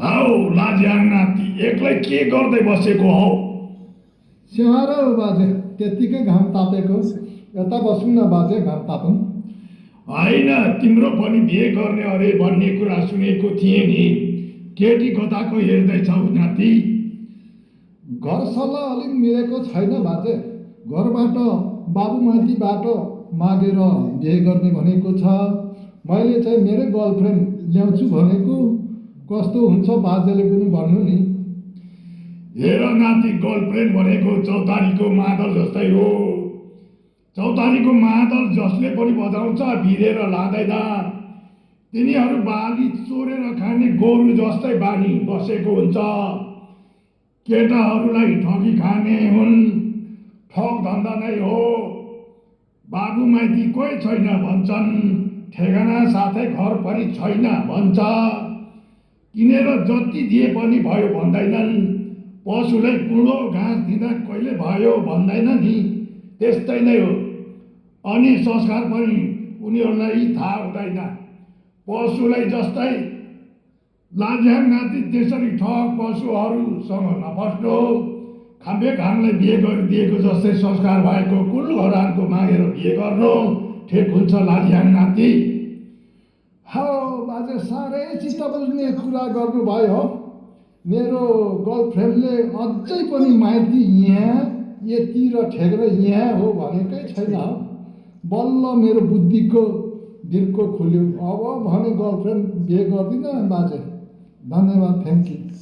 हौ लाज्याङ नाति एक्लै के गर्दै बसेको हौ? स्याहार बाजे, त्यत्तिकै घाम तापेको। यता बसौँ न बाजे, घाम तापौँ। होइन, तिम्रो पनि बिहे गर्ने अरे भन्ने कुरा सुनेको थिएँ नि। केटी कताको हेर्दैछौ नाति? घर सल्लाह अलिक मिलेको छैन बाजे। घरबाट बाबुमाइतीबाट मागेर बिहे गर्ने भनेको छ। मैले चाहिँ मेरै गर्लफ्रेन्ड ल्याउँछु भनेको। कस्तो हुन्छ बाजेले पनि भन्नु नि। हेर नाति, गर्लफ्रेन्ड भनेको चौतारीको मादल जस्तै हो। चौतारीको मादल जसले पनि बजाउँछ भिरेर लाँदैन। तिनीहरू बाली चोरेर खाने गोरु जस्तै बानी बसेको हुन्छ। केटाहरूलाई ठगी खाने हुन्। ठग धन्दा नै हो। बाबु माइती कोही छैन भन्छन्। ठेगाना साथै घर पनि छैन भन्छ। किनेर जति दिए पनि भयो भन्दैनन्। पशुलाई कुँडो घाँस दिँदा कहिले भयो भन्दैन नि, त्यस्तै नै हो। अनि संस्कार पनि उनीहरूलाई थाहा हुँदैन। पशुलाई जस्तै लाज्याङ नाति त्यसरी ठग पशुहरूसँग नफस्टो। खाम्बे घामलाई बिहे गरिदिएको जस्तै संस्कार भएको कुल घरानको मागेर बिहे गर्नु ठिक हुन्छ लाज्याङ नाति। हौ बाजे, साह्रै चित्त बुझ्ने कुरा गर्नुभयो हो। मेरो गर्लफ्रेन्डले अझै पनि माइती यहाँ यति र ठेग्रा यहाँ हो भनेकै छैन। बल्ल मेरो बुद्धिको दिलको खुल्यो। अब भने गर्लफ्रेन्ड बिहे गर्दिनँ बाजे। धन्यवाद, थ्याङ्क यू।